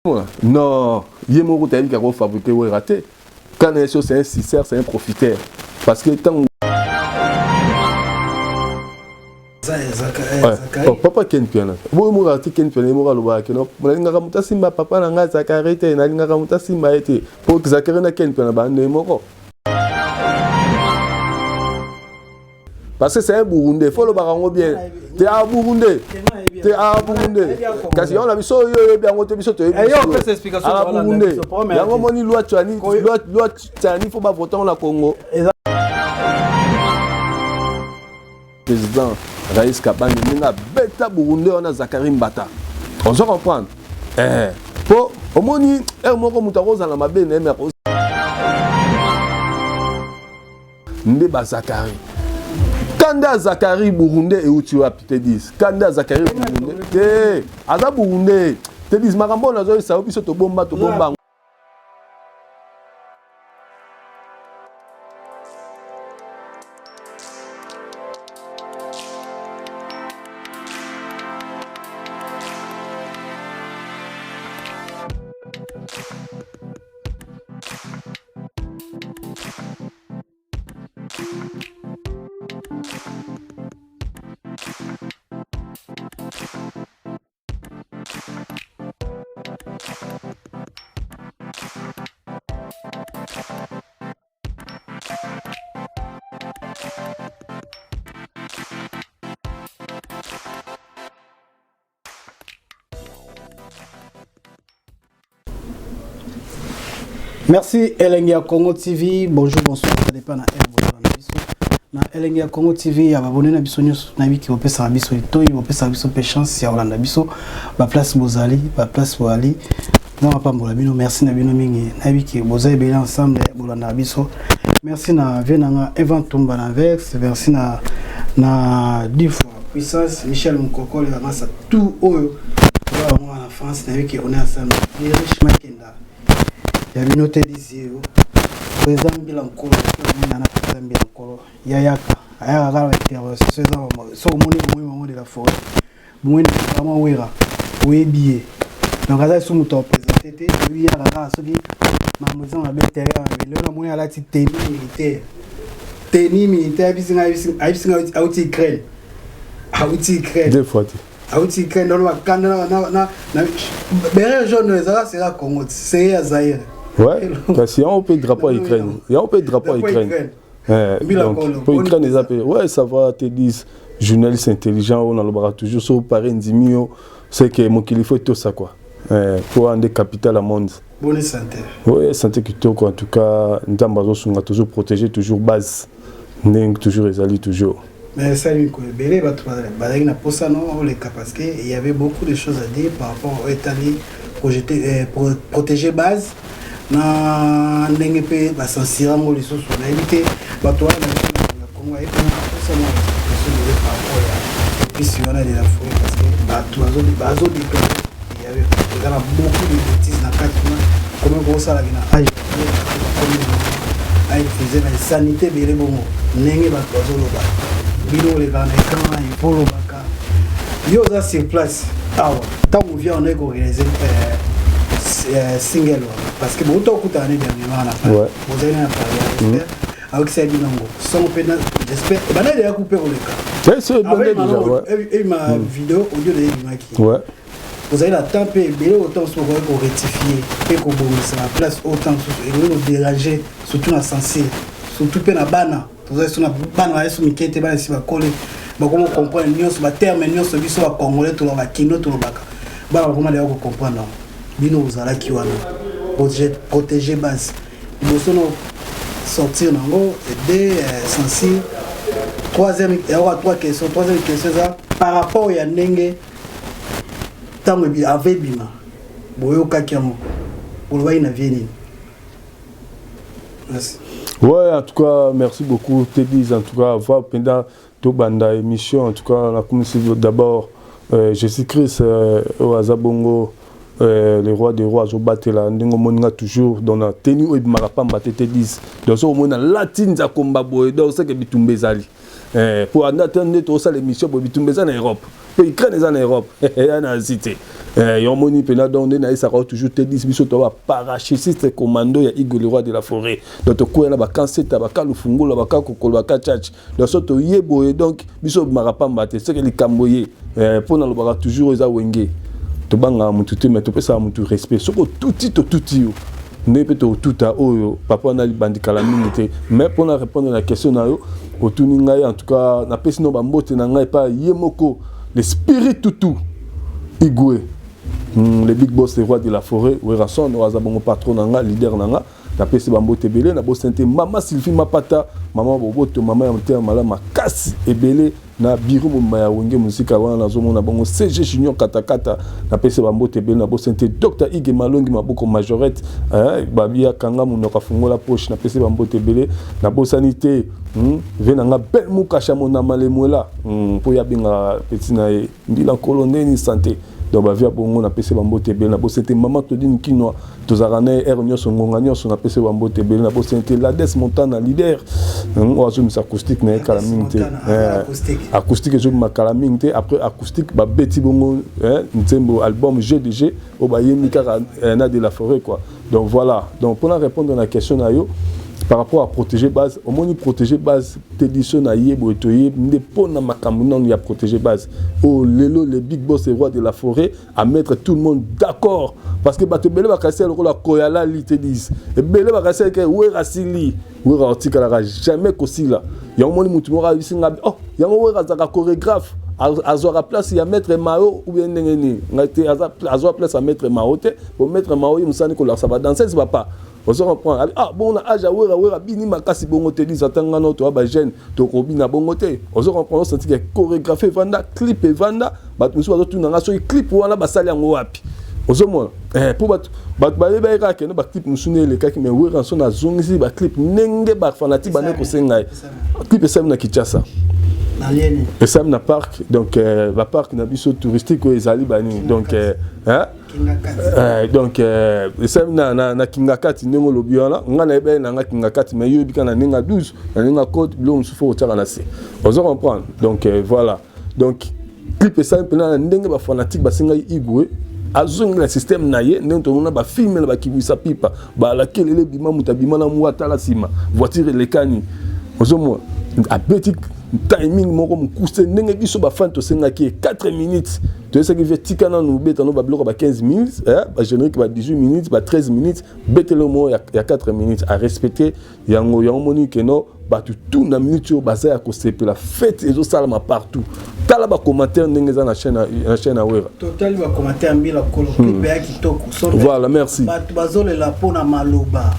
Non, ye moko tayebi kaka ofabriquer Werra te. Kana ye so c'est un suceur, c'est un profiteur. Parce que tango Oh, papa Ken Piana. Boyo moko ati Ken Piana moko alobaka ke nalingaka moto asimba papa na ngai Zakari te, nalingaka moto asimba ye te. Po Zakari na Ken Piana ba nde moko. Parce que c'est un Burundais, faut lobaka yango bien. Te a Burundais. Te a Burundais. Kasi yango na biso oyo oyebi yango te biso toyebi. Eh, yo opesa explication A tokolanda Burundais. biso, problème ya Yango te. moni loi Tshiani, loi Tshiani faut ba voter yango na Congo. Président Raïs Kabange ndenge abeta Burundais wana Zakari Mbata. Ozo comprendre? Eh, po omoni heure moko moto akozala mabe na ye mais nde ba Zakari. Kanda ya Zakari Burundais euti wapi te dis? Kanda ya Zakari Burundais te, aza Burundais te dis makambo oyo nazoyebisa yo biso tobomba tobomba. Merci Elengi ya Congo TV. Bonjour, bonsoir, ça dépend na heure bozala na biso. Na Elengi ya Congo TV ya babone na biso nyonso nayebi ki bopesaka biso litoyi, bopesaka biso mpe chance ya kolanda biso ba place bozali, ba place boali. Nzambe apambola bino, merci na bino mingi. Nayebi ki boza ebele ensemble bolandaka biso. Merci na vie na nga Evan Tumba na Vex, merci na dix fois puissance Michel Mukokole ya masa tout oyo toza na France nayebi ki on est ensemble. Les riches Makenda. Ya bino te dizio. Président Mbila Nkolo, na président Mbila Nkolo. Ya yaka, ayaka kaka intervention so eza so omoni omoni maman de la forêt. Bomoni vraiment Wera, oyebi ye. Donc aza lisusu moto ya kopresente te, oyebi yaka kaka soki makambo eza mabe terrain mabe. Lelo namoni alati tenue militaire. Tenue militaire ayebisi ngai ayebisi ngai auti Ukraine. Auti Ukraine. Deux fois te. Auti Ukraine donc bakanda na beret jaune ezala sera Congo, c'est ya Zaïre. Ouais, kasi yango mpe drapeau ya Ukraine. Yango mpe drapeau ya Ukraine. Eh, donc, pour Ukraine eza mpe ouais ça va te disent journaliste intelligent oyo nalobaka toujours so pare ndimi yo c'est que mokili fo etosa quoi eh, po wana nde capitale ya monde. Bonne santé. Ouais, santé kitoko en tout cas nzambe azosunga toujours protéger toujours base ndenge toujours ezali toujours. Mais esali mikolo ebele bato bazalaki na posa no oleka parce que il y avait beaucoup de choses à dire par rapport oyo etali protéger base na ndenge mpe basansira yango lisusu nayebi te bato wana na Congo ayebi na posa mwa explication ebele par rapport ya episi wana de la forêt parce que bato bazodéclare il y avait eza na beaucoup de bêtises na kati kuna comment kosalaki na age bakomi autiliser na insanité ebele bongo ndenge bato bazoloba bino olekaka na écran wana il faut olobaka yo oza sur place awa ntango via ona ekoorganize single wana parce que bouta okutana ne dernièrement na Paris bozali na Paris j'espère ayokisa bino yango songo mpe j'espère ebanda deya kupe koleka ebima video audio deya ebimaki ozali na temps mpe ebele oyo ntango mosusu okoki korectifie mpe kobongisa na place oyo ntango mosusu ekoki koderange surtout na sensible surtout mpe na bana tozali so na bana baye so mike te bana esi bakoli bakoma comprendre nyonso baterme nyonso biso bacongolais tolobaka kino tolobaka bana bakoma deya kocomprendre yango bino ozalaki wana protéger base liboso no sortir nango deux sensible troisième yakoka trois questions troisième question eza par rapport ya ndenge ntango ave ebima boyokaki yango bolobaki na vie nini. Merci. Ouais, en tout cas, merci beaucoup, Teddy. En tout cas, va pendant tobanda émission, en tout cas, la commission d'abord, Jésus-Christ, oyo aza bongo, le roi des rois, azobatela ndenge omoni nga toujours dans la tenue oyo ebimaka pamba te Teddy. Donc, soki omoni na lati nzakomba boye, donc seke bitumba ezali. Po anda te nde tozosala émission boye bitumba eza na Europe. Mpo Ukraine eza na Europe, eya na Asie te. Yo omoni mpena, donc nde nayesaka yo toujours te, 10 biso to baparachutiste commando ya Igwe, le roi de la forêt. Donc tokwea na bakanseta, bakalufungola, bakakokolo, bakachache. Donc so toye boye, donc biso obimaka pamba te. Soki likambo ye, mpo nalobaka toujours, eza Wenge, tobangaka motu te, mais topesaka motu respect. Soki otuti, totuti yo nde mpe totuta oyo papa wana libandikala mingi te. Mais mpona répondre na question na yo otuni ngai, en tout cas napesi no bambote na ngai epai ye moko, le spirit tutu Igwe, le big boss, le roi de la forêt, Werrason, oyo aza bongo patron na nga, leader na nga. Napesi bambote ebele. Nabosani te mama Sylvie Mapata, mama boboto, mama ya motema malamu makasi ebele na biro mobimba ya Wenge Mosika wana. Nazomona bongo CG Junior Katakata, napesi bambote ebele. Nabosani te Dr Ige Malongi Maboko Majorette, babia kanga monoko, afungola poche, napesi bambote ebele. Nabosani te ve na nga Bel Mukasha Monama Lemwela, mpo ye abengaka petit na ye Mbila Nkolo ndeni santé. Donc bavia bongo, napesi bambote ebele. Nabosani te mama Claudine Kinwa, tozalaka na ye heure nyonso, ngonga nyonso, napesi bambote ebele. Nabosani te Lades Montana, leader oyo azomisa acoustique na ye kala mingi te. Acoustique ezobima kala mingi te. Après acoustique, babeti bongo nzembo, album GDG oyo bayembi kaka na de la forêt, quoi. Donc voilà, donc mpona répondre na question na yo par rapport à protéger base, omoni, protéger base te, biso na ye boye toyebi nde mpona makambo nanu ya protéger base oyo lelo le big boss, le roi de la forêt, à mettre tout le monde d'accord, parce que bato ebele bakasi lokola koyalali te, 10 ebele bakasi eke Wera asili. Wera otikalaka jamais kosila. Yango moni mutu moko ayebisi nga: "Oh, yango Wera azalaka chorégraphe, azwaka place ya maître Mao ou bien ndenge nini?" Ngai te, azwa place ya maître Mao te, po maître Mao ye mosani kolakisa badanseuse bapa. Ozo comprendre? Ah bongo na age ya Wera, Wera bini makasi bongo te, lisa ata ngana toya bajeune, tokobina bongo te. Ozo comprendre? Osenti ke chorégraphie evanda, clip evanda. Bato mosusu bazotuna nga soki clip wana basali yango wapi. Ozomona, mpo bato bayebaki kaka kende baclip mosusu nde elekaki, mais Wera so nazongisi baclip ndenge bafanatiques bande kosenga ye. Clip esalemi na Kinshasa, esalemi na parc, donc baparc na biso touristique oyo ezali banini, donc donc esalemi na Kingakati, ndenge olobi wana. Ngai nayebi na nga Kingakati, mais yo oyebi kaka na ndenge ya 12, na ndenge ya code, biloko mosusu fo kotiaka na se. Ozo comprendre? Donc voilà, donc clip esalemi mpena na ndenge bafanatiques basengaki. Igwe azongela système na ye, ndenge tomona bafilms na bakibwisa pipa balakelele, ebima moto abima na mwa tala nsima, voiture elekani. Ozomona abeti timing moko mokuse ndenge biso bafans tosengaki ye 4 minutes. Toyesaki vie tika nanu beta no babiloko ba 15 minutes, bagénérique ba 18 minutes, ba 13 minutes, betele mo ya 4 minutes, arespecte yango. Yango moni keno bato tu na minute oyo baza ya kosepela, fête ezosalama partout. Tala bacommentaire ndenge eza na chaîne ya Wera. Totali bacommentaire, Mbila Kolo, clip ya kitoko. Voilà, merci. Bato bazolela mpona maloba.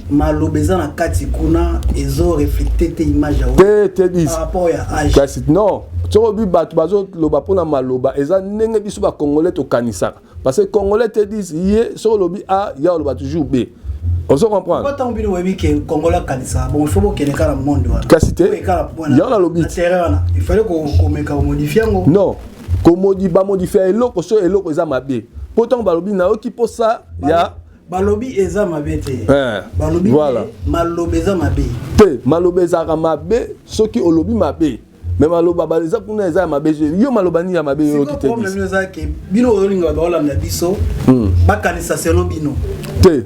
Maloba eza na kati kuna, ezoreflecte te image ya te te 10 par rapport ya âge. Kasi non, soki obi bato bazoloba mpona maloba, eza ndenge biso bacongolais tokanisaka, parce que congolais te 10 ye soki olobi A, ya oloba toujours B. Ozo comprendre? Ntango bino boyebi ke congolais akanisaka bon, il faut bokende kaka na monde wana. Kasi te, yango nalobi. Terrain wana, il fallait komeka komodifie yango. Non, komodi bamodifie eloko so eloko eza mabe, mpo ntango balobi nayoki mposa ya Balobi eza mabe te. Balobi maloba eza mabe. Te, maloba ezalaka mabe soki olobi mabe, mais maloba eza kuna eza ya mabe. Yo maloba nini ya mabe yoyoki te? Problème eza ke bino ozolinga bato baolanda biso bakanisa selon bino. Te,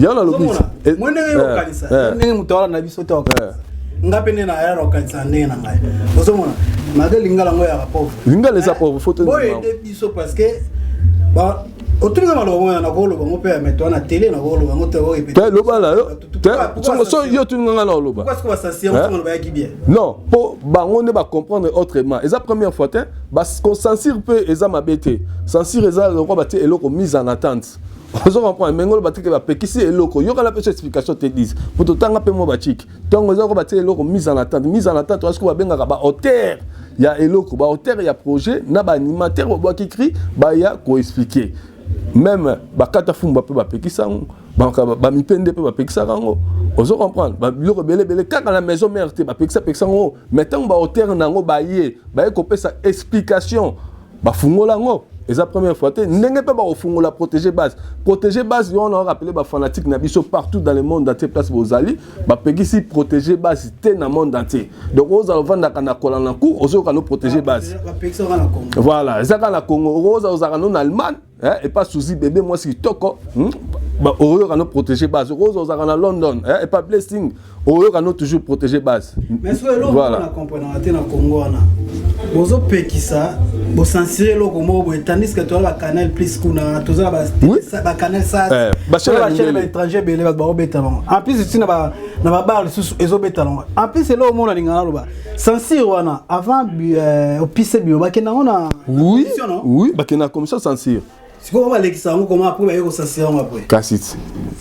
yango nalobi. Mwe ndenge okanisa, ndenge moto aolanda biso te okanisa, nga mpe nde na ya okanisa ndenge na ngai. Ozomona malgré lingala yango yaka pauvre. Lingala eza pauvre, faut boyede biso, parce que otuninga maloba moko nakoloba ngo mpe ya meto wana tele, nakoloba ngo te. Te, loba na yo te. So yo tuninga nga na oloba. Non, mpo bango nde bacomprendre autrement. Eza première fois te kocensure mpe eza mabe te. Censure eza lokwa batie eloko mise en attente. Ozo comprendre? Mais ngolo batike bapekisi eloko, yokala mpe so explication te 10 po totanga mpe mwa bachiki. Ntongo eza ko batie eloko mise en attente. Mise en attente wana sikoyo babengaka baauteur ya eloko, baauteur ya projet na baanimateur babwaki cri, baya koexpliquer. Même bakata fumba mpe bapekisa yango, bamipende mpe bapekisaka yango. Ozo comprendre? Biloko ebele ebele kaka na maison mère te bapekisa pekisa yango, mais ntango baauteur na yango baye kopesa explication, bafungola yango. Eza première fois te ndenge mpe bakofungola Protéger Base. Protéger Base yo wana, rappeler bafanatique na biso partout dans le monde entier, place bozali, bapekisi Protéger Base te na monde entier. Donc ozala ovandaka na kola na cour, ozoyoka no Protéger Base. Voilà, eza kaka na Congo. Oza ozalaka no na Allemagne, epa Suzi Bebe, mwasi kitoko, oyoka no Protéger Base. Okoza ozalaka na London, epa Blessing, oyoka no toujours Protéger Base. Mais soki eloko na comprendre te, na Congo wana bozopekisa, bocensurer eloko moko boye, tandis que toza bacanal Plus kuna, toza na bacanal sat, bachaîne baétranger ebele, bato bakobeta bango. En plus ti na babar lisusu ezobeta bango. En plus, eloko moko nalinga naloba, censure wana, avant opise bino, bakenda yango na Oui, bakenda na commission censure. Sikoyo balekisa yango koma, après baye kocensurer yango après? Kasi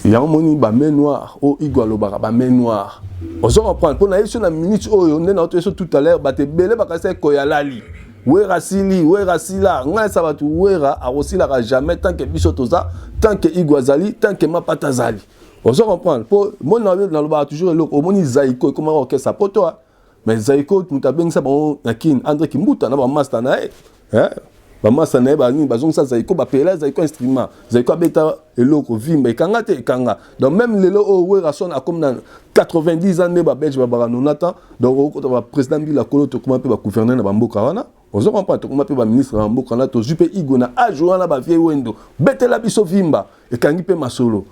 yango moni bamain noire oyo Igo alobaka, bamain noire, ozo comprendre? Mpo na ye so na minute oyo nde na oto so tout à l'heure, bato ebele bakasi ekoya lali, Wera sili, Wera sila. Ngai esa bato, Wera akosilaka jamais tant que biso toza, tant que Igo azali, tant que Mapata azali, ozo comprendre? Mpo moni nalobaka toujours eloko, omoni Zaiko ekomaka orchestre poto, mais Zaiko, moto abengisa bango na Kine, André Kimbuta na bamaster na ye, bamasa na ye banini, bazongisa Zaiko, bapela Zaiko instrument, Zaiko abeta eloko, vimba ekanga te, ekanga. Donc même lelo oyo Werason akomi na 90 ans, nde babelge babaka 90 ans. Donc okota baprésident Mbila Kolo, tokoma mpe bagouverneur na bamboka wana, ozo comprendre? Tokoma mpe baministre na bamboka wana. Tozwi mpe Igo na age wana, bavie Wendo betela biso vimba, ekangi mpe masolo,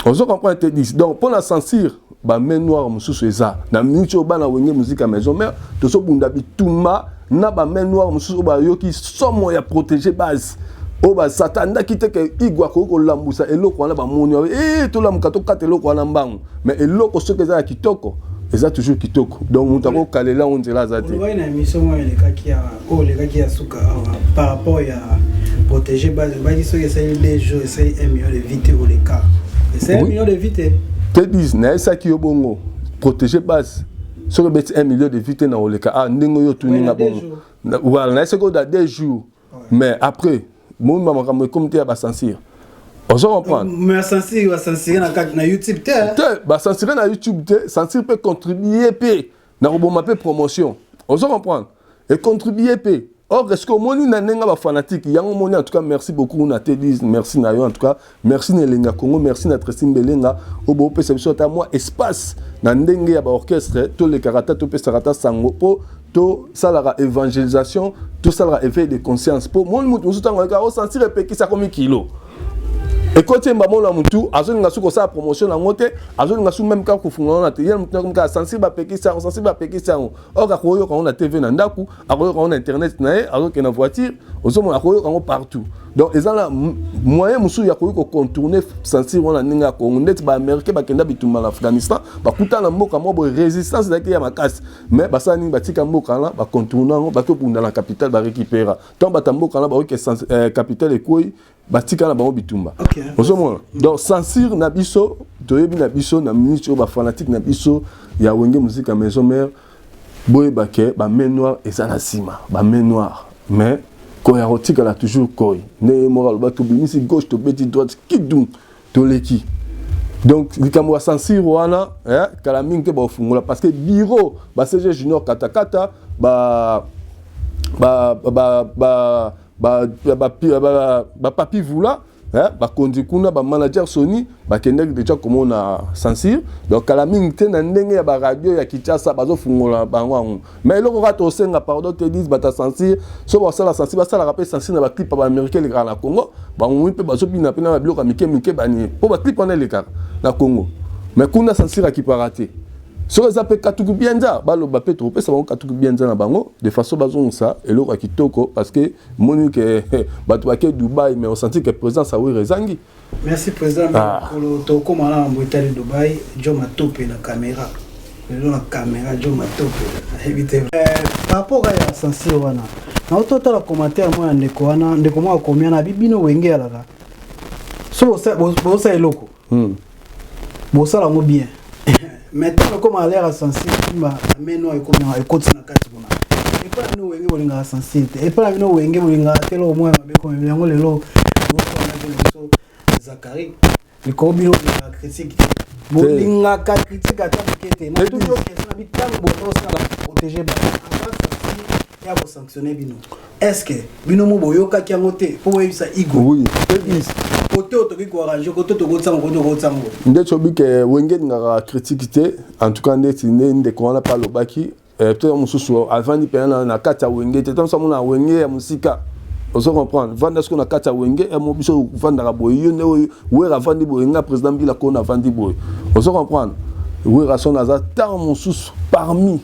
ozo comprendre te? 10. Donc mpo na censure, bamain noire mosusu eza na miniti oyo. Bana Wenge Musique ya Maison Mère, tozobunda bitumba na bamain noire mosusu oyo bayoki somo ya Protéger Base, oyo basatandaki te ke Igwe akoki kolambusa eloko wana. Bamoni e tolamuka, tokata eloko wana mbangu. Mais eloko soki eza ya kitoko, eza toujours kitoko. Donc moto akokalela yango nzela aza te. Olobaki na émission moko elekaki ya oyo elekaki ya suka awa par rapport ya Protéger Base, olobaki soki esali 2 jours, esali 1 million de vues te, oleka esali 1 million de vues te. Te, 10 nayesaki yo bongo, Protéger Base soki obeti 1 million de vues te na oleka, ah, ndenge oyo otuninga bongo. Voilà, nayesaki oyo da 2 jours, mais après momi makambo ekomi te ya bacensure, ozo comprendre? Mais bacensure, bacensurer na kati na YouTube te. Te, bacensurer na YouTube te. Censure mpe contribue mpe na koboma mpe promotion, ozo comprendre? Econtribue mpe. Or est ce que omoni na ndenge bafanatique yango omoni? En tout cas, merci beaucoup na Tedis, merci na yo. En tout cas, merci na Elenga Congo, merci na Tracy Mbelenga oyo boopesa biso ata mwa espace na ndenge ya baorchestre. Tolekaka ata, topesaka ata sango mpo tosalaka évangélisation, tosalaka éveil de conscience. Mpo moni mutu mosusu ntango ayeka osentir epekisi, akomi kilo ekoti ye mbamona, mutu azolinga soki kosala promotion nango te, azolinga su même kaka kofungola ngo na te. Ye mutu nakomi kaka censure, bapekisi yango, censure, bapekisi yango. Or akoyoka yango na TV na ndako, akoyoka yango na internet na ye, azokende na voiture, ozomona, akoyoka yango partout. Donc eza na moyen mosusu ya koki kocontourner censure wana ndenge ya Congo. Ndeti baaméricain bakenda bitumba na Afghanistan, bakuta na mboka moko boye, résistance ezalaki ya makasi, mais basala nini? Batika mboka wana, bacontourner yango, bakobunda na capitale, barécupéra. Ntango bato ya mboka wana bakoki, capitale ekwei, batika na bango bitumba, ozomona? Donc censure na biso, toyebi na biso na minute oyo, bafanatique na biso ya Wenge Musique ya Maison Mère, boyeba ke bamain noire eza na nsima, bamain noire. Mais koya kotikala toujours koi ndenge moko aloba, tobimisi gauche, tobeti droite, kidum, toleki. Donc likambo ya censure wana, kala mingi te baofungola, parce que bureau ba CG Junior Katakata, ba ba ba ba bapapi vula, bakonzi kuna, bamanager Sony, bakendaki déjà komona censure. Donc kala mingi te na ndenge ya baradio ya Kinshasa bazofungola bango yango. Mais eloko kaka tosenga pardon te, dise bata censure, so basala censure, basalaka mpe censure na baclip ya baaméricain elekaka na Congo. Bango mpe bazobina mpe na babiloko ya mike mike banie, mpo baclip wana elekaka na Congo, mais kuna censure akipaka te. Soki eza mpe katuku bienza, baloba mpe, tokopesa bango katuku bienza na bango de façon bazongisa eloko ya kitoko, parce que moni ke bato bake Dubai, mais osenti ke présence awir ezangi. Merci président. Mikolo tokóma na mambo etali Dubai. Jo Matope na caméra lelo, na caméra Jo Matope, nayebi te par rapport ya censure wana. Naototala commentaire moko ya ndeko wana, ndeko moko akomi wana, abi bino Wenge alaka so bosala eloko, bosala yango bien, mais ntango ekóma à l'heure ya censure, simba ameno ekomi ekoti na kati kuna. Epai na bino Wenge bolingaka censure te, epai na bino Wenge bolingaka te eloko moko ya mabe komemela yango. Lelo biso Zakari likolo, bino bolingaka critique te, bolingaka critique ata moke te. Na toujours question na bitango bozosala Protéger Base avant censure ya kosanctionner bino. Est ce que bino mo boyokaki yango te mpo boyebisa Igwe? Oui. Kote oyo tokoki koarrange, kote tokotisango, kote tokotisango. Ndeti obi ke Wenge elingaka critique te. En tout cas, ndeti nde ndeko wana mpe alobaki, peut-être mosusu avandi mpena na kati ya Wenge te. Ntango amona Wenge ya mosika, ozo comprendre, vanda sikoyo na kati ya Wenge mo biso ovandaka boye, yo nde oyo Wera avandi boye, nga président Mbila Kona avandi boye, ozo comprendre. Werrason aza ntango mosusu parmi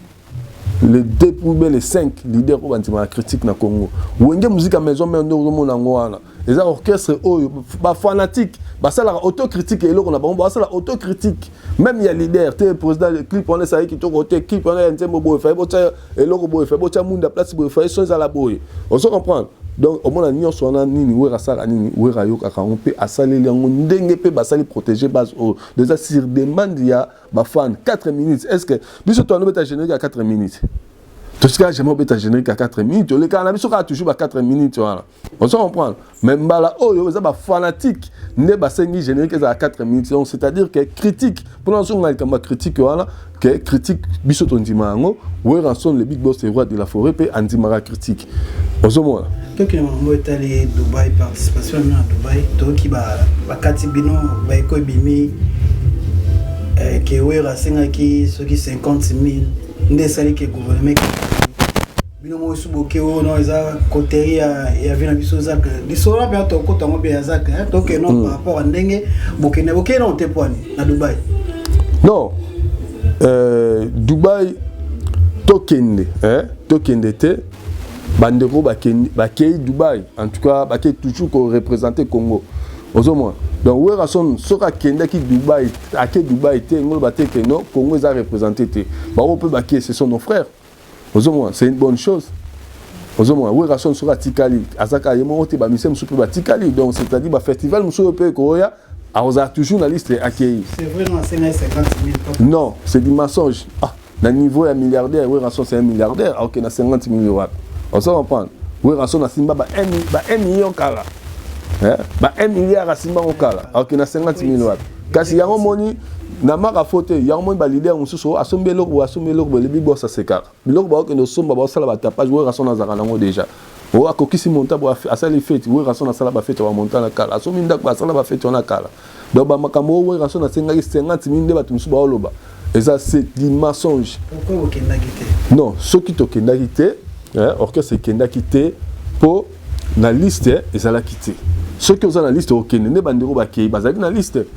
les deux ou bien les cinq leaders oyo bandimaka critique na Congo. Wenge Musique Maison Mère, nde ozomona yango wana, eza orchestre oyo bafanatique basalaka autocritique. Eloko na bango, basala autocritique même ya leader te. Président, clip wana ezalaki kitoko te, clip wana ya nzembo boye, faye botya eloko boye, faye botya munda place boye, faye son ezala boye, ozo comprendre. Donc omona nyonso wana nini Wera asalaka, nini Wera ayokaka yango mpe asaleli yango ndenge mpe basali protéger base oyo déjà sur demande ya bafan. 4 minutes, est ce que biso toando beta générique ya 4 minutes? Tosikala jamais obeta générique ya 4 minutes, olekaka na biso kaka toujours ba 4 minutes wana, ozo comprendre. Mais mbala oyo eza bafanatique nde basengi générique ezala 4 minutes. Donc c'est à dire que critique, mpona ozonga likambo ya critique wana, ke critique biso tondima yango. Werrason, le big boss, le roi de la forêt, mpe andimaka critique, ozomona. Tokende makambo etali Dubai, participation na bino na Dubai. Toyoki bakati bino baeko ebimi ke Wera asengaki soki 50 000 nde esali ke gouvernement bino moko esu boke oyo no eza coterie ya vie na biso. Ezaka lisolo mpe tokota yango mpe yazaka tokende no par rapport a ndenge bokende, bokende nano te pwani na Dubai. Non, Dubai tokende, eh? Tokende te. Bandeko bakei Dubai, en tout cas bakei toujours koreprésente Congo, ozomona. Donc Werrason soki akendaki Dubai, ake Dubai te, ngoloba te ke non, Congo eza représenté te. Bango mpe bakei, ce sont nos frères, ozomona, c'est une bonne chose, ozomona. Werrason soki atikali, aza kaka ye moko te, bamise mosusu mpe batikali. Donc c'est à dire bafestival mosusu oyo mpe ekoya, akozala toujours na liste akei. C'est vrai, non, asengai 50 000? Non, c'est du mensonge. Ah, na niveau ya milliardaire, Werrason c'est un milliardaire, aoke na 50 000 wapi? Ozo comprendre, Werrason asimba ba 1 million kala, ba 1 milliard asimba ngo kala, aoke na 50 000 wapi? Kasi yango moni na maka fo te. Yango moni baleader mosusu asombi eloko boye, asombi eloko boye, lebi boss asekaka biloko baokende osomba, baosala batapage. Werrason azalaka nango déjà. Oyo akokisi monta boye, asali fête. Werrason asala bafête, bamonta na kala, asombi ndako, asala bafête wana kala. Donc bamakambo oyo Werrason asengaki 50 000 nde bato mosusu baoloba, eza, c'est du mensonge. Pourquoi okendaki te? Non, soki tokendaki te, orchestre ekendaki te mpo na liste ezalaki te. Soki oza na liste, okende. Nde bandeko bakei bazalaki na liste.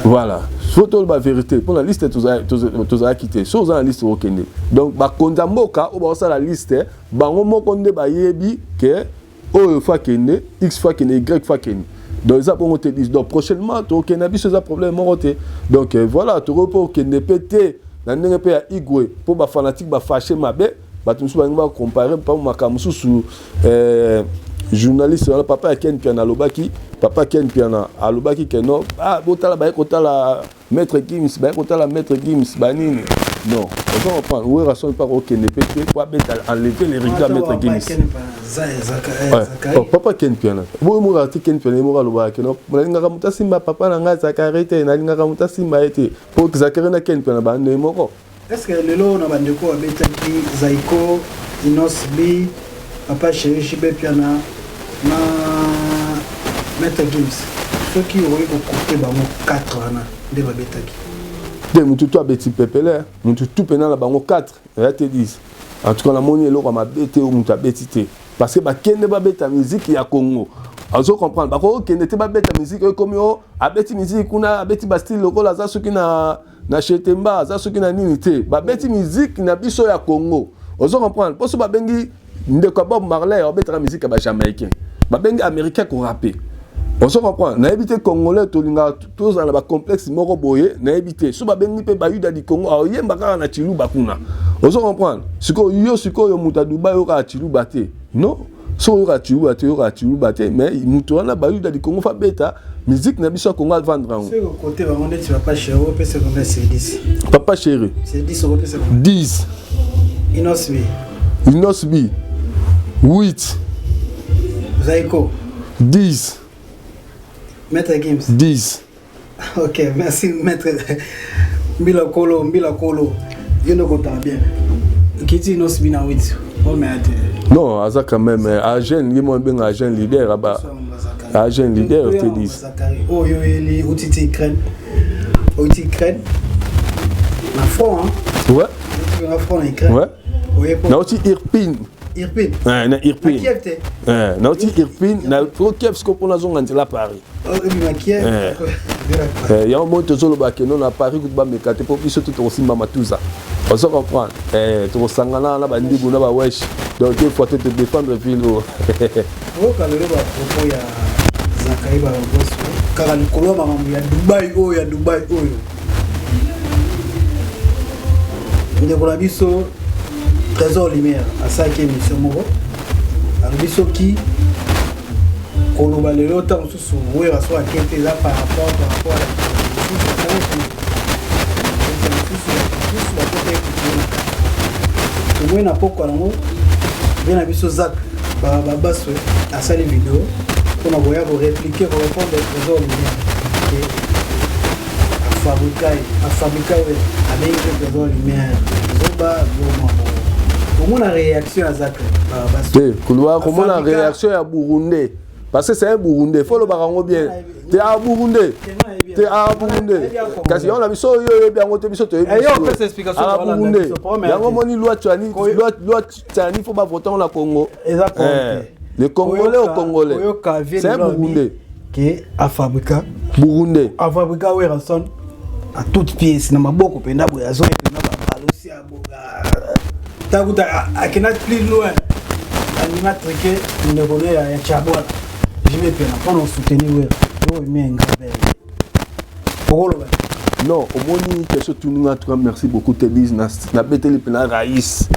Voilà, so toloba vérité, mpo na liste tozalaki te. So oza na liste, okende. Donc bakonzi ya mboka oyo baosala liste, bango moko nde bayebi ke oyo fa akende, x fa akende, y fa akende. Donc eza bongo te. Donc prochainement tokende na biso, eza problème moko te. Donc voilà, tokoki mpo okende mpe te na ndenge mpe ya Igwe, mpo bafanatique bafâché mabe. Bato mosusu balingi bacompare mpo makambo mosusu. Journaliste wana, papa ya Ken Piana alobaki, papa Ken Piana alobaki ke non, ah, botala, baye kotala Maître Gims, baye kotala Maître Gims banini. Non, ozo comprendre, Werrason mpa kokende mpe te po abeta enlever les rideaux ya Maître Gims. Oh, papa Ken Piana boyo moko ati Ken Piana ye moko alobaka ke non, nalingaka moto asimba papa na ngai Zakari te, nalingaka moto asimba ye te, mpo Zakari na Ken Piana bande moko. Est ce que lelo na bandeko babetaki, Zaiko, Innoss'B, Papa Chéri JB Piana na Maître Gims, soki okoki kokote bango 4 wana nde babetaki? Te, motu tu abeti pepele, motu tu mpena na bango 4 eya te 10. En tout cas namoni eloko ya mabe te oyo moto abeti te, parce que bakende babeta musique ya Congo, azo comprendre. Bakokende te babeta musique oyo ekomi o abeti musique kuna, abeti bastyle lokola aza soki na Chetemba, aza soki na nini te. Babeti musique na biso ya Congo, ozo comprendre. Mpo so babengi ndeko ya Bob Marley, abetaka musique ya bajamaïcain, babengi américain korape, ozo comprendre. Nayebi te, congolais tolingaka tozala na bacomplexe moko boye, nayebi te. So babengi mpe bayuda di Congo, aoyemba kaka na Chiluba kuna, ozo comprendre. Sikoyo yo, sikoyo moto ya Dubai oyokaka Chiluba te? Non, so oyokaka Chiluba te, oyokaka Chiluba te. Mais moto wana bayuda di Congo fa beta musique na biso ya Congo, avendre yango. Kote bango neti Papa Chéri, opesa combien sur 10? Papa Chéri? Sur 10, okopesa? 10. Innoss'B? Innoss'B 8. Zaiko? 10. Maître Gims? 10. Ok, merci maître Mbila Kolo. Mbila Kolo, yo nde okotaka bien. Okiti Innoss'B na 8, omea te. Non, aza quand même agent, ye mo abenga agent leader, aba agent leader te dis. Oyo oyeli outi ti Ukraine, outi Ukraine na front, hein? Ouais. Na front na Ukraine. Ouais. Nauti Irpin. Irpin. Eh, na Irpin. Na Kiev te. Eh, nauti Irpin na pro Kiev siko mpona zonga nzela Paris. Ebima Kiev. Eh, yango moi tozoloba ke no na Paris kutu bameka te, mpo biso to tokosimba matuza, ozo comprendre? Eh, tokosangana na bandibu na bawesh, donc deux fois te te défendre ville oyo. Oyoka lelo bapropos ya Zakari Baraboso kaka likolo ya makambo ya Dubai oyo, ya Dubai oyo. Ndeko na biso Trésor Lumière asalaki émission moko, alobi soki koloba lelo ntango mosusu Wera so ake te, eza par rapport ya mosusu, mosusu mosusu bakota ekutie na kati. Tomoi na pokwa yango mpe na biso Zak Babaswe asali video mpona koya korépliquer, korépondre Trésor Lumière ke afabrika ye, afabrika oyo abengi mpe Trésor Lumière zoba zoma. Omona réaction ya Zak Babaswe? Te, koloba komona réaction ya Burundais, parce que c'est un Burundais, faut lobaka yango bien te, a Burundais te, a Burundais. Kasi yango na biso oyo oyebi yango te, biso toyebi a Burundais. Yango moni loi Tshiani, loi Tshiani, faut bavote yango na Congo. Eza. Le Congolais au Congolais, c'est un Burundais. Ke afabrika. Burundais. Afabrika Werrason à toute pièce na maboko mpenza boye, azoki mpenza babalosi ya boga takuta akenda plus loin, andima trike ndeko ne ya Chabwana jibe mpena mpona osoutenir Wera oyo mienga bele okoloba. Non, omoni question tuninga, en tout cas merci beaucoup Tedis. Nabeteli mpena Raïs,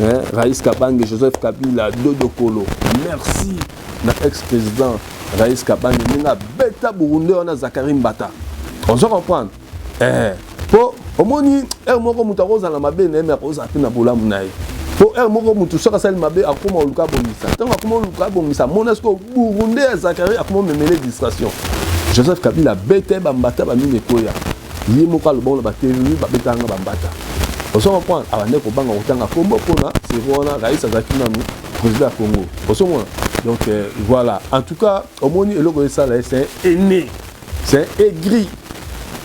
hein, Raïs Kabange Joseph Kabila Dodo Kolo, merci na ex président Raïs Kabange ndenge abeta Burundais wana Zakari Mbata, ozo comprendre? Eh, po omoni heure moko moto akozala mabe na ye, me akozala mpe na bolamu na ye, po heure moko motu soki asali mabe akóma oluka abongisa. Ntango akóma oluka abongisa, mona sikoyo Burundais ya Zakari akóma omemele distraction. Joseph Kabila abeta ye bambata bamini ekoya, ye moko alobango na batv, babetanga bambata, ozo comprendre? Abande kobanga kotanga kombo mpona sero wana Raïs azalaki nanu président ya Congo, ozomona? Donc voilà, en tout cas omoni eloko esala ye, c'est un aîné, c'est un aigri.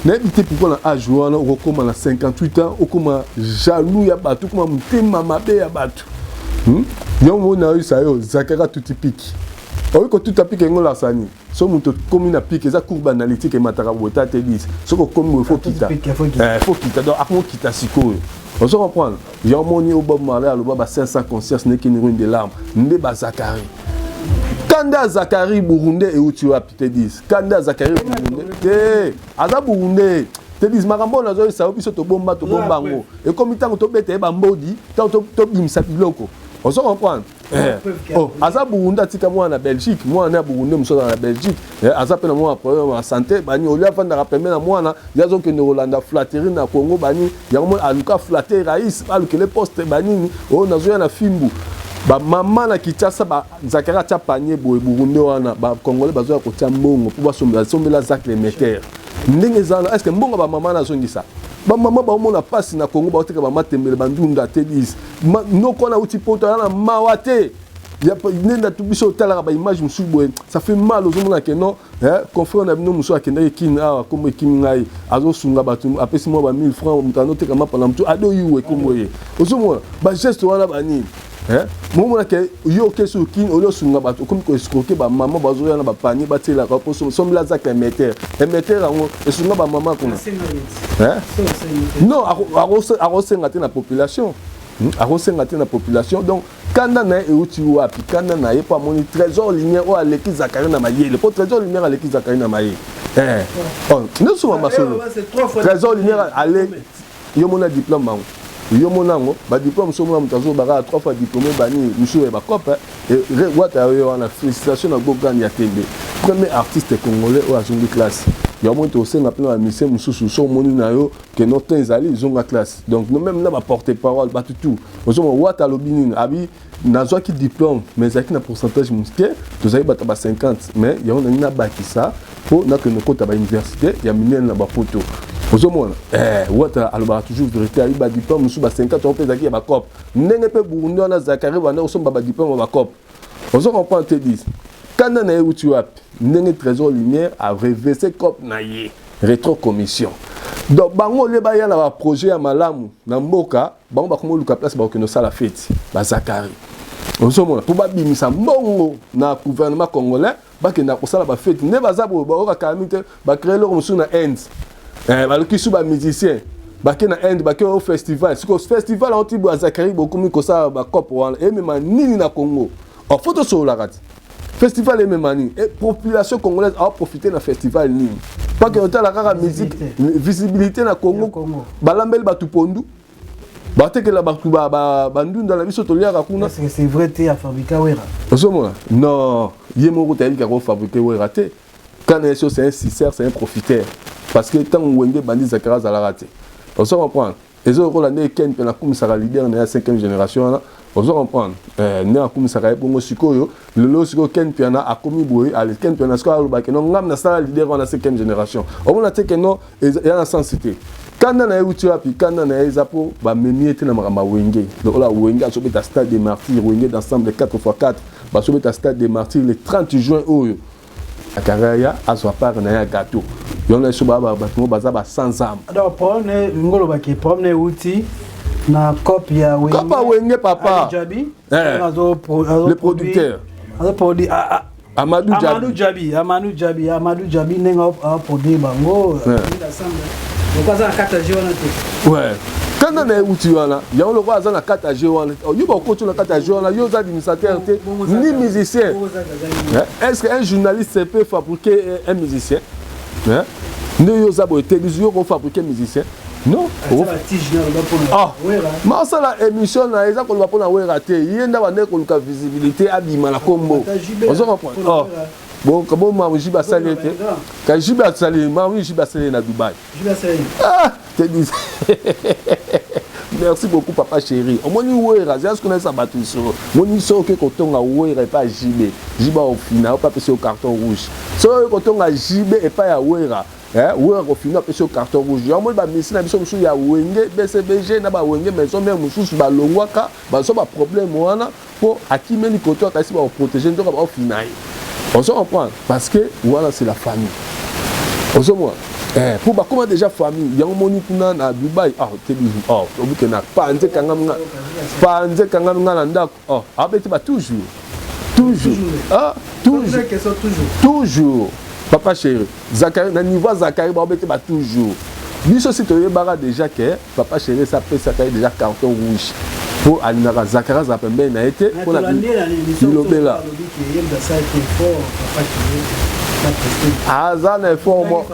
Nayebi te pourquoi na age wana okokóma na 58 ans, okóma jaloux ya bato, okóma motema mabe ya bato, Yango moni nayoyisa yo Zakari atuti piki, oyi kotuta piki yango lasani. So moto okomi na pike, eza courbe analytique, emataka boye ta te 10, soki okomi boye faut kita, faut kita. Donc akomokita sikoyo, ozo comprendre? Yango moni oyo Bob Marley aloba ba 500 conscience nekeni ruine de l'arme nde bazakari. Kanda ya Zakari Burundais euti wapi te 10? Kanda ya Zakari Burundais te, aza Burundais te 10. Makambo oyo nazoyesa yo, biso tobomba, tobomba yango, ekomi ntango tobeta ye bambodi, ntango tobimisa biloko, ozo comprendre? Oh, aza Burundi, atika mwana na Belgique, mwana ya Burundi mosusu aza na Belgique, aza mpe na mwana problème ya santé bani. Olia afandaka pembe na mwana, ye azokende kolanda flatterie na Congo bani. Yango moni aluka flatter Raïs, alukele poste banini oyo nazoya na fimbu. Bamama na Kinshasa, Zakari atia panier boye, Burundi wana, Bacongolais bazoya kotia mbongo mpo basombela Zak Lemeter. Ndenge eza wana, est-ce mbongo bamama nazongisa? Bamama baomona mpasi na Congo, baoteka bamatembele, bandunda te 10 noko wana auti poto aza na mawa te. Nde ndato biso otalaka baimage mosusu boye, ça fait mal. Ozomona ke non, confrère na bino mosusu akendaki Kini awa, kombo ekimi ngai, azosunga bato, apesi mwa ba 1000 francs, moto anoteka mapa na motu adoyiwe kombo ye. Ozomona bageste wana banini? Momona ke yo okesi okini, oli osunga bato, okomi koescroquer bamama bazoya na bapanier, batielaka mpo sombela azaka émetteur. Émetteur yango esunga bamama kuna? Non, akosenga te na population, akosenga te na population. Donc kanda na ye euti wapi? Kanda na ye mpo amoni Trésor Lumière oyo aleki Zakari na mayele, mpo Trésor Lumière aleki Zakari na mayele. Nyonso masolo Trésor Lumière ale, yo mona diplôme bango, yo mona yango badiplôme so, mona moto azobaka trois fois diplômé bani mosusu ya bacope wata yo wana. Félicitation na Gogane ya Tembe, premier artiste congolais oyo azongi classe. Yango moni tosenga mpena bamusicien mosusu, so omoni na yo ke no temps ezali, zonga classe. Donc no même na baporte parole, bato tout ozomona. Wata alobi nini? Abi nazwaki diplôme mais ezalaki na pourcentage moke, tozalaki bato ba 50, mais yango nangi nabakisa mpo nakende kota bauniversité ya minene na bapoto. Ozomona, Wata alobaka toujours vérité. Ayi badiplôme mosusu ba 50 euros mpe ezalaki ya bacope. Ndenge mpe Burundi wana, Zakari banda kosomba badiplôme ya bacope. Ozo comprendre te? 10 kanda na ye wuti wapi? Ndenge Trésor Lumière areverse cope na ye, rétro commission. Donc bango olie baya na baprojet ya malamu na mboka, bango bakoma oluka place bakokende osala feti. Bazakari, ozomona, mpo babimisa mbongo na gouvernement congolais, bakenda kosala bafeti. Nde baza boye, bayoka kami te. Bacréer eloko mosusu na Inde, baluki su bamusicien, bake na Inde, bake au festival. Siko festival yango ti boye, Azakari bokomi kosala bacope wana, emema nini na Congo? Or faut tosololaka ti festival emema nini? E population congolaise aoprofite na festival nini? Pake otala kaka musique, visibilité na Congo. Balambeli bato pondu, batekela bato bandunda na biso toliaka kuna. C'est vrai te, afabrika Wera? Ozomona, non, ye moko tayebi kaka ofabrike Wera te. Kana ye so, c'est un suceur, c'est un profiteur, parce que ntango Wenge bandi, Zakari azalaka te. Ozo comprendre? Eza lokola nde Ken mpe nakumisaka leader na ya 5e génération wana. Ozo comprendre? Nde akumisaka ye bongo. Sikoyo lelo, sikoyo Ken Piana akomi boye. Ale, Ken Piana sikoyo alobaki no ngam nasala leader wana 5e génération. Omona te ke no eza na sens te. Kanda na ye wuti wapi? Kanda na ye eza mpo bamemi ye te na makambo ya Wenge. Lokola Wenge azobeta Stade de Martyr, Wenge d'ensemble 4 x 4 bazobeta Stade de Martyr le 30 juin oyo, akanga ya azwa part na ye ya gâteau. Yango na biso baa bato mo baza ba sans âme. Donc problème ngolobaki, problème euti na cope ya Wenge. Cope ya Wenge, papa. Jabi. Le producteur. Azoproduit Amadou. Amadou Jabi, Amadou Jabi, Amadou Jabi, ndenge aproduire bango loko aza na kati ya jeu wana te. Ouais, kanda na ye wuti wana. Yango lokola aza na kati ya jeu wana, yo bakoti na kati ya jeu wana, yo oza administrateur te ni musicien. Est ce que un journaliste peut fabriquer un musicien? Nde yo oza boye te, biso yo kofabriquer musicien? Non, ma osala émission na eza koloba mpona Wera te. Ye nda bande koluka visibilité, abima na kombo. Ozo comprendre? Bon, JB asali ye te. Ka JB asali mawi, JB asali ye na Dubai. Ah, te dis merci beaucoup, papa chéri. Omoni Wera zia soki nayesa bato lisolo. Moni soki oke kotonga Wera epai ya JB, JB ofina ope apesi yo carton rouge. Soki oke kotonga JB epai ya Wera, Wera kofina, apesi yo carton rouge. Yango moni bamisi na biso mosusu ya Wenge BCBG na bawenge Maison Mère mosusu balongwaka, bazwa baproblème wana mpo akimeli koto, akasi bakoprotege, nzoka baofina ye. Ozo comprendre? Parce que wana c'est la famille. Ozomona, mpo bakóma déjà famille. Yango moni kuna na Dubai, ah, te bisou. Oh, obuke na panze kangami nga, panze kangami nga na ndako. Oh, abeti ba toujours, toujours, ah, toujours, toujours, papa chéri. Zakari na niveau ya Zakari, baobeti ba toujours. Biso si toyebaka déjà ke papa chéri esi apesaka ye déjà carton rouge mpo alingaka Zakari azala pembeni na ye te mpona bilobela. Aza na effort mo,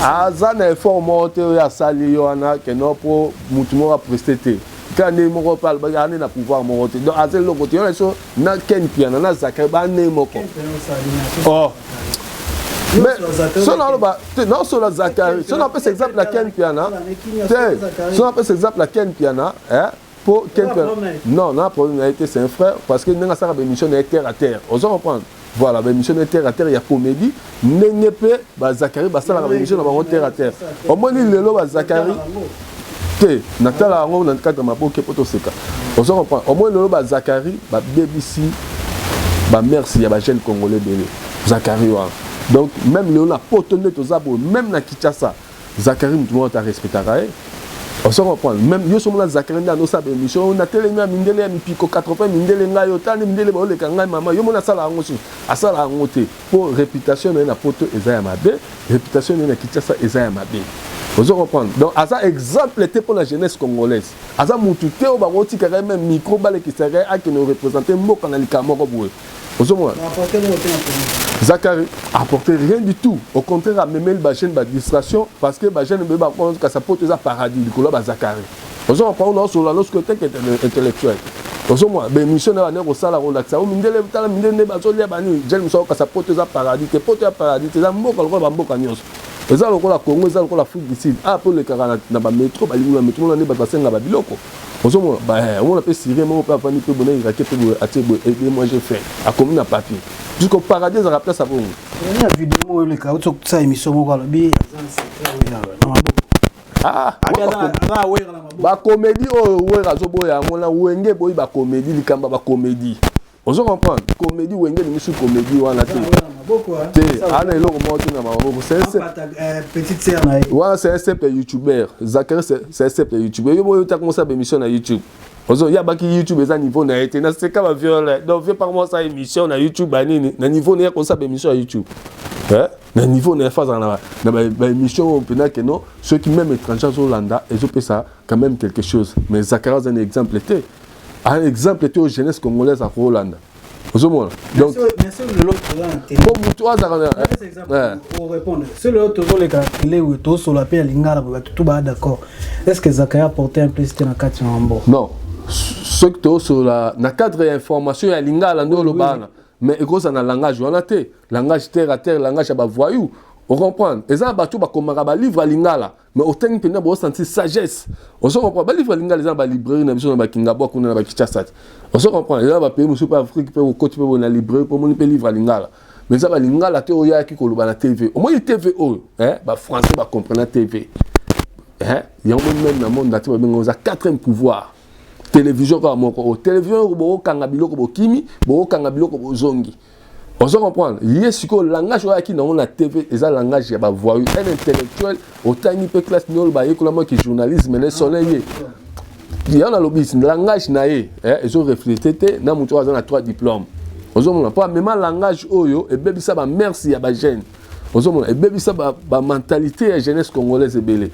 aza na effort moko te oyo asali ye wana keno mpo mutu moko apreste te. Kaka ndenge moko mpe alobaki ane na pouvoir moko te. Donc aza eloko te. Yo na biso na Ken Piana na Zakari bane moko. Oh, mais so naloba te, naosola Zakari, so napesa exemple ya Ken Piana te, so napesa exemple ya Ken Piana po Ken Piana, non, na problème na ye te. C'est un frère, parce que ndenge asalaka baémission na ye terre à terre, ozo comprendre? Voilà, baémission na ye terre à terre ya comédie, ndenge mpe bazakari basalaka baémission na bango terre à terre. Omoni lelo bazakari te, natala yango na kati ya maboke mpo toseka. Ozo comprendre? Omoni lelo bazakari babebisi bamerci ya bajeune congolais ebele, Zakari wana. Donc même lelo na Poto nde toza boye, même na Kinshasa, Zakari motu moko ta respectaka ye. Ozo comprendre? Même yo somona Zakari nde andosala baémission natelemi ya mindele ya mipiko 80 mindele. Ngai yo tala nde mindele baoleka ngai. Mama, yo mona asala yango susu, asala yango te mpo réputation na ye na Poto eza ya mabe, réputation na ye na Kinshasa eza ya mabe. Ozo comprendre? Donc aza exemple te mpo na jeunesse congolaise. Aza mutu te oyo bakotikaka ye même micro, balekisaka ye akende koreprésente mboka na likambo moko boye. Ozomona, Zakari apporte rien du tout. Au contraire, amemeli bajeune badistraction, parce que bajeune be bakasa Poto eza paradis likolo ya bazakari. Ozo comprendre? Naosolola lorsque teke intellectuel. Ozomona baémission na bande kosala, kolakisa o mindele, tala mindele nde bazolia banini. Jeune mosu akokasa Poto eza paradis te. Poto ya paradis te, eza mboka lokola bamboka nyonso. Eza lokola Congo, eza lokola Afrique du Sud. Ah, mpo olekaka na bametro, balingi na metro, mona nde bato basengaka babiloko. Ozomona, omona mpe Syrien moko mpe avandi mpe bona Irakien mpe boye, atie boye: "Aide moi, j'ai faim." Akomi na papier jusqu'au paradis. Ezalaka place ya bongo. Ya video moko eleka, auti kosala émission moko, alobi aza na secret oyo na maboko. Ah, aza awera na maboko. Bacomédie oyo Wera azoboya yango na Wenge, boyi bacomédie, likambo ya bacomédie. Ozo comprendre? Comédie, Wenge elingi su comédie wana te. Te, ana eloko moko te na maboko. Petite sœur na ye. Wana c'est un simple youtubeur. Zakari, c'est un simple youtubeur. Yo boyo otaka mosala baémission na YouTube, ozo yabaki YouTube eza niveau na ye te. Naseka baviole. Donc vie par moi, sa émission na YouTube banini na niveau na ye, kosala baémission ya YouTube na niveau na ye, fa azala na baémission oyo mpena keno soki même étranger azolanda, ezopesa quand même quelque chose. Mais Zakari aza na exemple te, un exemple te oyo jeunesse congolaise akolanda. Ozomona? Donc po motu azalaka na répondre, c'est le tozoleka na télé oyo tosola mpe ya lingala, bato tout baa d'accord. Est ce que Zakari apporte un plus te na kati ya mambo? Non, soki tosola na cadre ya information ya lingala nde oloba wana, mais ekozala na langage wana te, langage terre à terre, langage ya bavoyou. Ocomprendre? Eza na bato bakomaka balivre ya lingala, mais otangi mpenza, bosentir sagesse. Ozo comprendre? Balivre ya lingala eza na balibrairie na biso na Bakingabwa kuna, na Bakinshasa te. Ozo comprendre? Eza na bapays mosusu mpe Afrique mpe, okoti mpe boye na librairie mpe omoni mpe livre ya lingala, mais eza balingala te oyo ayaki koloba na TV. Omoni TV oyo, bafrançais bacomprena TV yango. Moni même na monde ati babenga oza quatrième pouvoir, télévision kaka moko oyo. Télévision oyo bokokanga biloko, bokimi, bokokanga biloko, bozongi. Ozo comprendre? Ye sikoyo, langage oyo ayaki nango na TV eza langage ya bavoyou. Un intellectuel, otangi mpe classe nini, oyo bayekolamaki journalisme ne sone ye yango. Nalobi langage na ye ezorefléter te na moto oyo aza na trois diplôme. Ozomona? Mpo amema langage oyo ebebisa bamœurs ya bajeune. Ozomona? Ebebisa bamentalité ya jeunesse congolaise ebele.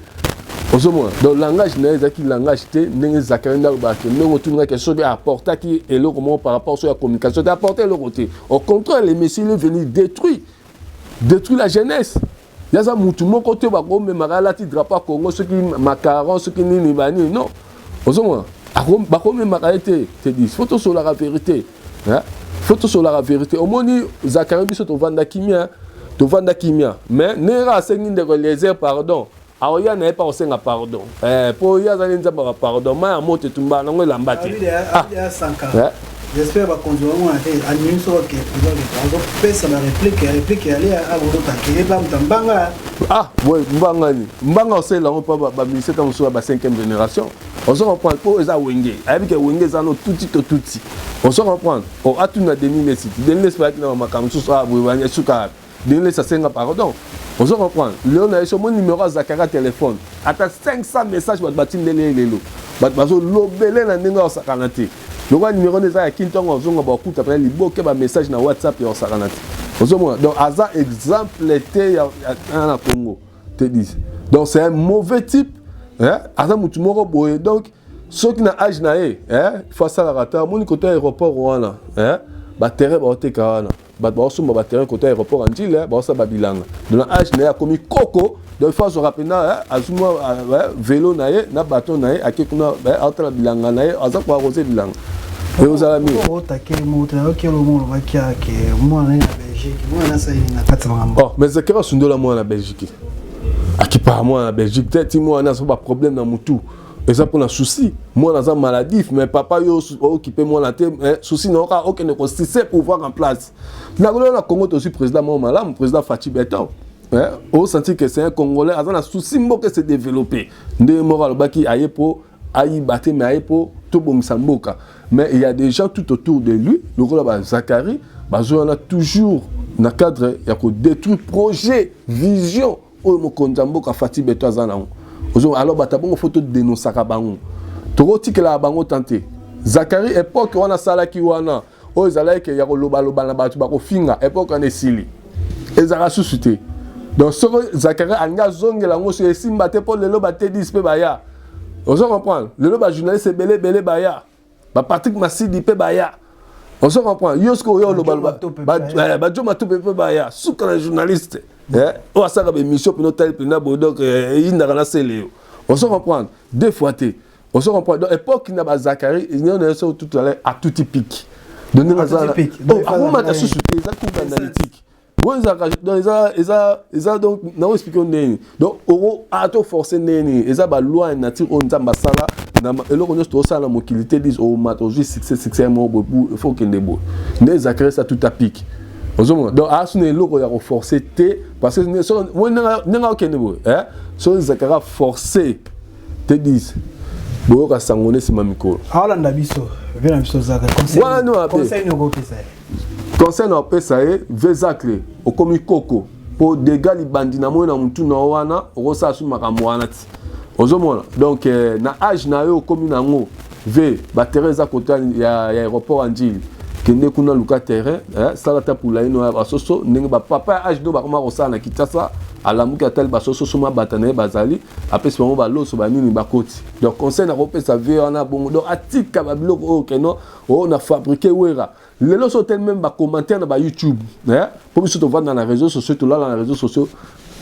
Ozomona? Donc langage na ye ezalaki langage te. Ndenge Zakari nde alobaka, ndenge otungaki, soki apportaki eloko moko par rapport so ya communication te, apporte eloko te. Au contraire, le monsieur, il est venu détruire, détruire la jeunesse. Ye aza mutu moko te bakomemaka alati drapeau ya Congo, soki macaron, soki nini banini. Non, ozomona, bakomemaka ye te. Te dis, faut tosolaka vérité, faut tosolaka vérité. Omoni Zakari, biso tovanda kimia, tovanda kimia, mais ndenge asengi ndeko Eliezer pardon, aoya na ye mpa kosenga pardon, mpo ye azali Nzambe ya pardon. Ma ya moto etumbaka nango elamba te. J'espère bakonzi bamona te animi soki azopesa baréplique, réplique yali akolotake ye bamuta mbanga. Ah ouais, mbanga ni mbanga osalela yango mpo baministère ta mosusu ya ba cinquième génération. Ozo comprendre? Mpo eza Wenge, ayebi ke Wenge eza no tuti to tuti. Ozo comprendre? O atuna Denis Lesi. Denis Lesi bayaki na bamakambo mosusu. Ah boye, esuka Denis Lesi asenga pardon. Ozo comprendre? Lelo na ye so omoni numéro ya Zakari telefone, ata 500 message bato batindeli ye lelo, bato bazolobele na ndenge osakana te. Lokola numéro nde eza ya kini, ntongo ozonga bakuta mpena liboke bamessage na WhatsApp ya osakana te. Ozomona? Donc aza exemple te ya na Congo te dis. Donc c'est un mauvais type, hein? Aza mutu moko boye. Donc soki na age na ye, faut asalaka ta omoni kota aéroport wana, baterrain baoteka wana, bato baosomba baterrain kota aéroport ya Njili, baosala babilanga. Donc na age na ye, akomi koko, donc il faut azwaka mpena, azwi mwa vélo na ye na baton na ye, ake kuna, aotala bilanga na ye, aza koarroser bilanga, ekozala mieux. Otake moto nayoki olomo olobaki ake mwana na Belgique, mwana asali na kati ya makambo. Oh, mais Zakari asundola mwana na Belgique, akipaka mwana na Belgique te. Ti mwana aza baproblème na mutu, eza mpona souci. Mwana aza maladif, mais papa, yo okipe mwana te. Souci na oka okende kosise pouvoir en place. Nakolelo na Congo tozwi président moko malamu, président Fatshi Béton. Osenti que c'est un Congolais aza na souci mboka se développer. Ndenge moko alobaki, aye mpo ayiba te, mais aye mpo tobongisa mboka. Mais il y a des gens tout autour de lui lokola bazakari, bazoyana toujours na cadre ya kodétruire projet, vision oyo mokonzi ya mboka Fatshi Béton aza nango. Alors bato bongo, faut todénonçaka bango, tokotikelaka bango tan te. Zakari, époque wana asalaki wana oyo ezalaki ya kolobaloba na bato bakofinga, époque wana esili, ezalaka susu te. Donc soki Zakari alingi azongela yango, soki esimba te, mpo lelo batedis mpe baya. Ozo comprendre? Lelo bajournaliste ebele ebele baya, baPatrick Masidi mpe baya. Ozo comprendre? Yo soki oyo olobaloba, bajo Matope mpe baya, suka na journaliste oyo asalaka baémission mpena otali mpena boye, donc eyindaka na sele yo. Ozo comprendre? Deux fois te. Ozo comprendre? Donc époque na bazakari nyonso nyonso tout à l'heure atuti pique. Donc ndenge aza akomata susu te, eza coupe analytique oyo ezalaka. Donc eza donc nao expliquer yo ndeni. Donc oko ato forcer ndeni, eza baloi ya nature oyo Nzambe asala na eloko nyonso tozosala na mokili te. Dis omata, ozwi succès, succès moko boye, il faut okende boye. Nde Zakari esa tout à pic. Ozomona, donc asu na eloko ya koforce te, parce que ndenge akokende boye, soki Zakari aforce te 10, boyoka sango nde nsima mikolo. Aolanda biso, ve na biso Zaka. Wana nde mabe. Conseil nini okopesa ye? Conseil na opesa ye, ve Zacle, okomi koko mpo dega libandi na moi na mutu na yo wana, okosala su makambo wana ti ozomona. Donc na age na yo okomi nango, ve baterrain eza kota ya aéroport ya Njili, kende kuna, luka terrain, sala ta poulailler no ya basoso, ndenge bapapa ya age no bakoma kosala na Kinshasa. Alamuki, atali basoso, so mabata na ye bazali, apesi bango baloso, banini, bakoti. Donc conseil nakopesa ve wana bongo, donc atika babiloko oyo keno oyo na fabriqué Wera. Lelo so oteli même bacommentaire na baYouTube, mpo biso tovanda na réseaux sociaux, tolala na réseaux sociaux,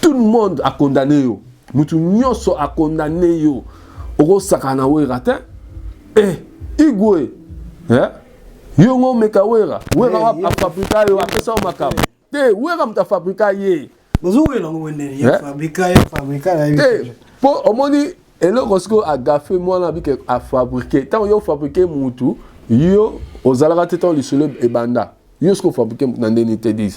tout le monde acondamné yo, mutu nyonso acondamné yo. Okosaka na Wera te, igwe yo ngo omeka Wera. Wera afabrika yo, apesa yo makambo te. Wera moto afabrika ye. Te, mpo omoni eloko sikoyo agafe mwana bike afabrike. Ntango yo ofabrike mutu, yo ozalaka te ntango lisolo ebanda. Yo sikoyo ofabrike mutu na ndeni te? 10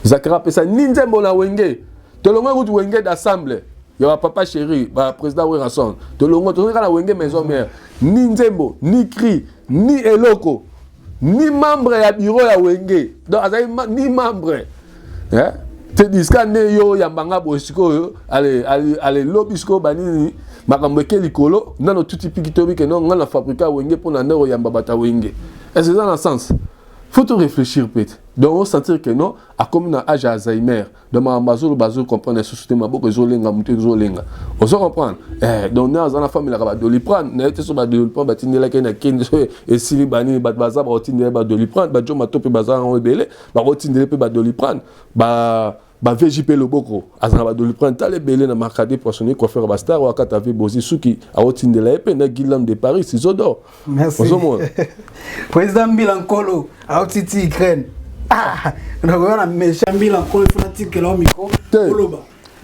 Zakari apesa ni nzembo na Wenge. Tolongo kutu Wenge d'ensemble ya bapapa chéri, baprésident Werrason. Tolongo, tozongi kaka na Wenge Maison Mère, ni nzembo, ni cri, ni eloko, ni membre ya bureau ya Wenge. Donc azali ni membre te. Diska nde yo oyambanga boye sikoyo, ale lobi sikoyo banini, makambo eke likolo nano tuti piki, toyebi ke no, ngai na fabrika Wenge mpo na nde oyamba bato ya Wenge. Est ce eza na sens? Faut to réfléchir peut-être. Donc osentir que non, akomi na âge ya Alzheimer. Donc makambo azoloba, azocomprendre lisusu te, maboko ezolenga, motu ezolenga, ozo comprendre. Donc nde aza na famelaka badoliprane na ye te. So badoliprane batindelaki na kende, so esili banini, bato baza bakotindela badoliprane, bajoma to mpe baza yango ebele, bakotindela mpe badoliprane ba baVJ mpe loboko aza na badoliprane. Tala ebele na Marcade poissonnier, coiffeur bastar oyo akata ve bozi suki, aotindela ye mpe na Guillam de Paris, ciseau d'or. Merci. Ozomona. Président Mbila Nkolo aotiti Ukraine. Ah, nakoya na méchant Mbila Nkolo, ifo natikela o micro oloba,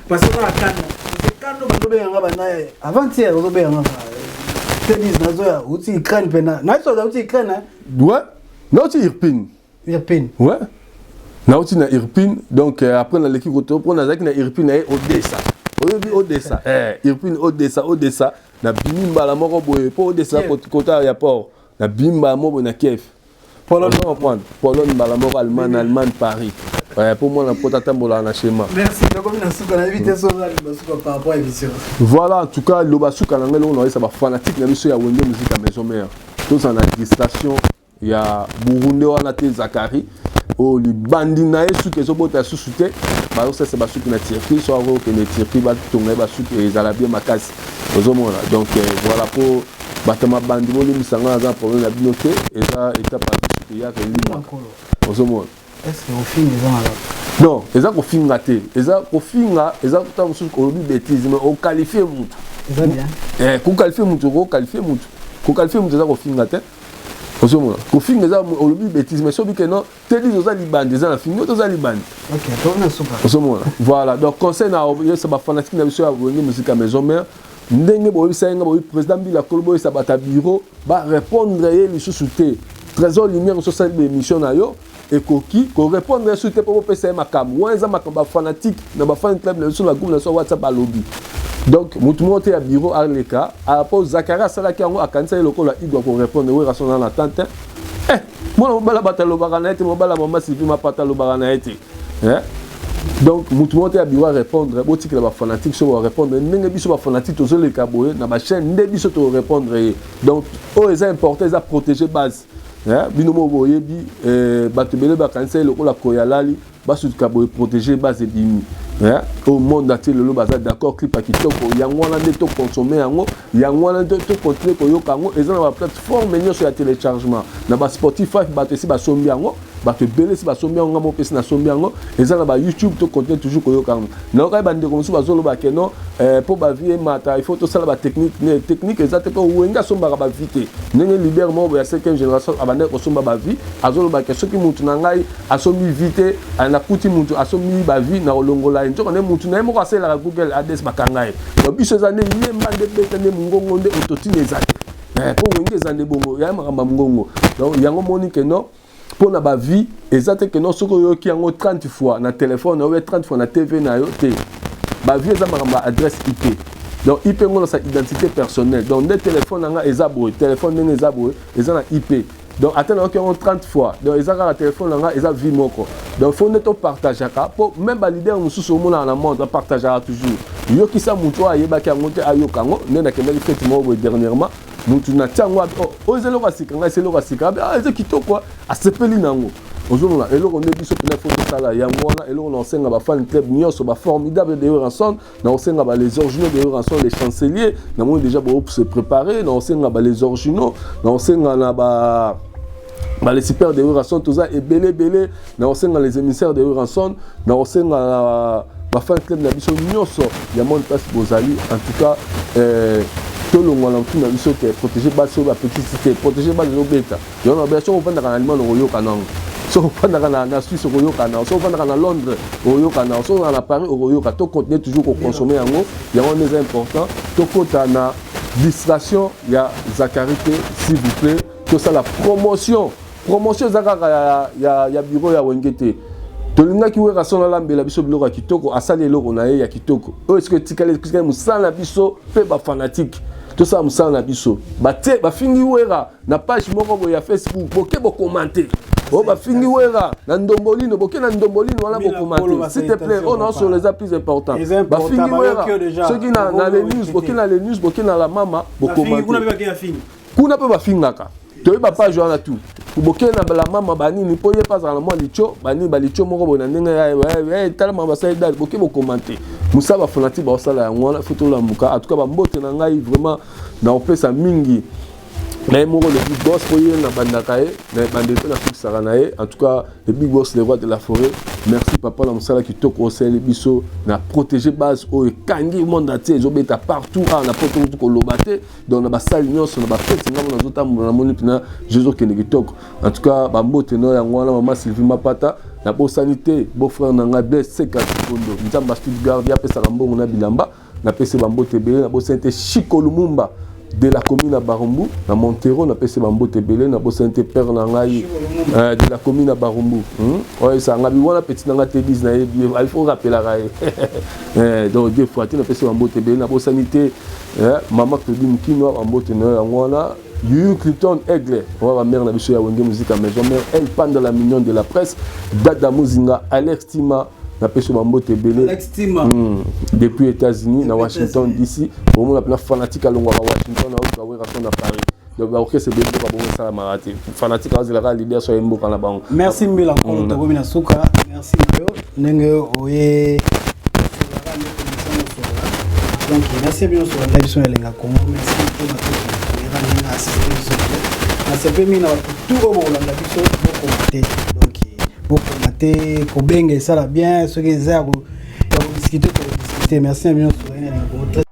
parce que na kanda, parce que kando bazobenganga banda avant-hier, ozobenganga tennis, nazoya uti Ukraine mpena naso auti Ukraine. Ouais, nauti Irpine. Irpine. Ouais, nauti na Irpine. Donc après naleki koto mpo nazalaki na Irpine, na ye Odessa. Oyebi Odessa, Irpine, Odessa. Odessa nabimi mbala moko boye mpo Odessa kota ya port, nabimi mbala moko boye na Kiev. Pologne. Comprendre, Pologne mbala moko, Allemagne, Allemagne, Paris, mpo mwana mpota atambolaka na schéma. Merci, tokomi na suka. Nayebi te so oza suka par rapport à émission. Voilà, en tout cas loba suka na ngai, eloko nayesa bafanatique na biso ya Wenge Musique ya Maison Mère, tozala na distraction ya Burunde wana te. Zakari oyo libandi na ye suki ezobota susu te, bazosalisa basuki na Turquie. So akokende Turquie, batonga ye basuki, ezala bien makasi. Ozomona, donc voilà, mpo bato mabandi bolimbisa ngai, naza na problème na bino te. Eza étape ya suki eyaka, elimwaka, ozomona. Non, eza kofinga te, eza kofinga, eza ntango mosusu olobi bêtise, mais oqualifie mutu, koqualifie mutu, okoqualifie mutu, koqualifie mutu eza kofinga te. Ozomona, kofinga eza olobi bêtise, mais soki ke non te dise oza libandi, eza na fingi oyo toza libandi. Ozomona, voilà. Donc conseil na yesa bafanatique na biso ya Wenge Musique ya Maison Mère, ndenge boyebisa ye nga boyebi président Mbila Kolo, boyebisa bato ya bureau barépondre ye lisusu te. Trésor Lumière, ososali baémission na yo, ekoki korépondre ye susu te mpo bopesa ye makambo wana. Eza makambo bafanatique na bafan club na biso na groupe na biso WhatsApp alobi. Donc motu moko te ya bureau aleka mpo Zakari asalaki yango, akanisa ye lokola Igwa korépondre Werason na tante. Mwana mobala bato alobaka na ye te, mobala mama Sylvie Mapata alobaka na ye te. Donc motu moko te ya bureau arépondre, botikela bafanatique. So barépondre ndenge biso bafanatique tozoleka boye na bachaîne, nde biso torépondre ye. Donc oyo eza important, eza protéger base. Bino moko boyebi, bato ebele bakanisa ye lokola koyalali, basutuka boye, protéger base ebimi au monde entier. Lelo baza d'accord, clip ya kitoko yango wana nde toconsommer yango, yango wana nde tocontinue koyoka yango. Eza na baplateforme nyonso ya téléchargement, na baSpotify, bato esi basombi yango, bato ebele esi basombi yango, nga moko mpesi nasombi yango. Eza na baYouTube, tocontinue toujours koyoka yango. Nayokai bandeko mosusu bazoloba ke non, mpo bavues emata, il faut tosala batechnique. Technique eza te, mpo Wenge asombaka bavues te. Ndenge leader moko boye ya 5e génération abandaki kosomba bavues, azoloba ke soki mutu na ngai asombi vue te, nakuti mutu asombi bavues na kolongola ye, nzoko nde mutu na ye moko asalelaka Google Ads, bakanga ye. Donc biso eza nde yemba nde beta nde mongongo nde autotune eza te, mpo Wenge eza nde bongo ya makambo ya mongongo. Donc yango moni ke non. Mpo na bavues eza te keno soki oyoki yango 30 fois na telefone na yo, 30 fois na TV na yo te. Bavues eza makambo ya adresse IP. Donc IP ngo sa identité personnelle. Donc nde telefone na nga eza boye, telefone ndenge eza boye, eza na IP. Donc ata nayoki yango 30 fois, donc eza kaka telefone na nga, eza vue moko. Donc faut nde topartageaka, mpo même baleader mosusu omonaka na monde bapartageaka toujours. Yokisa motu oyo ayebaki yango te, ayoka yango. Nde nakendaki fête moko boye dernièrement, mutu na tia yango: "Oyo eza eloko ya sika." Ngai eza eloko ya sika, eza kitoko, asepeli na yango. Ozomona eloko nde biso mpena faut tosala yango wana. Eloko na osenga bafan club nyonso, baformidable de Werrason, na osenga ba les originaux de Werrason, les chanceliers, namoni déjà se préparer. Na osenga ba les originaux, na osenga na ba les super de Werrason, toza ebele ebele. Na osenga les émissaires de Werrason, na osenga na bafan club na biso nyonso ya monde place bozali. En tout cas, tolongwa na motu na biso te. Protéger basi oyo bapekisi te, protéger basi ezobeta yango na soki ovandaka na Allemagne, okoyoka nango. Soki ofandaka na Suisse, okoyoka nango. Soki ofandaka na Londres, okoyoka nango. Soki ozala na Paris, okoyoka. Tocontinue toujours koconsommer yango. Yango nde eza important. Tokɔta na distraction ya Zakari te, s'il vous plaît. Tosala promotion. Promotion eza kaka ya bureau ya Wenge te. Tolingaki Werrason alambela biso biloko ya kitoko, asali eloko na ye ya kitoko oyo. Soki etikali, etikali mosala na biso mpe bafanatike, tosala mosala na biso. Batie bafingi Wera na page moko boye ya Facebook, boke bocommenter. Oyo bafingi Wera na Ndombolino, boke na Ndombolino wana bocommenter, s'il te plaît. Oyo naosolo eza plus important. Bafingi Wera soki na les news, boke na les news, boke na la mama, bocommenter. Kuna mpe bafingaka, toyeba page wana tu. Boke na la mama banini, mpo ye mpe azala na mwa litio banini, balitio moko boye na ndenge talama basali dale. Boke bocommenter. Mosala bafanatike baosala yango wana, faut tolamuka. En tout cas, bambote na ngai vraiment naopesa mingi na ye moko, le big boss, mpo ye nabandaka ye na ebandeli mpe nasukisaka na ye. En tout cas, le big boss, le roi de la forêt, merci papa na mosala kitoko osali biso na protéger base oyo ekangi monde entier, ezobeta partout awa na poto kutu koloba te. Donc na basali nyonso, na bafete ngambo nazotambola, namoni mpena jezokende kitoko. En tout cas, bambote no yango wana. Mama Sylvie Mapata, nabosani te. Beau-frère na ngai Blaise Seka Kondo, Nzambe ya Stuttgart, apesaka mbongo na bilamba, napesi bambote ebele. Nabosani te Chiko Lumumba de la commune ya Barumbu na Montero, napesi bambote ebele. Nabosani te père na ngai de la commune ya Barumbu, oyo esanga bi wana, petit na ngai te 10, nayebi, il faut rappelaka ye. Donc deux fois te, napesi bambote ebele. Nabosani te mama Claudine Kinwa, bambote na yo yango wana. Yuyu Clinton Aigle, oyo bamare na biso ya Wenge Musique Maison Mère, El Panda, la mignon de la presse, Dada Muzinga, Alex Tima, napesi bambote ebele depuis États-Unis na Washington DC. Omona mpena fanatique alongwaka Washington, aoka Werrason na Paris. Donc baorchestre ebele mboka bongo esalamaka te. Fanatique aozelaka leader so ye mboka na bango. Merci Mbila Nkolo, tokomi na suka. Merci na yo ndenge oye. Donc merci bino solanda biso na Elenga Congo. Merci mpe bato ndenge assiste biso. Nasepe mingi na bato tu oyo bokolanda biso, bokoma te. Donc bokoma te, kobenga esala bien. Soki eza ya kodiscuter, tokodiscuter. Merci na bino solai na Elenga Congo.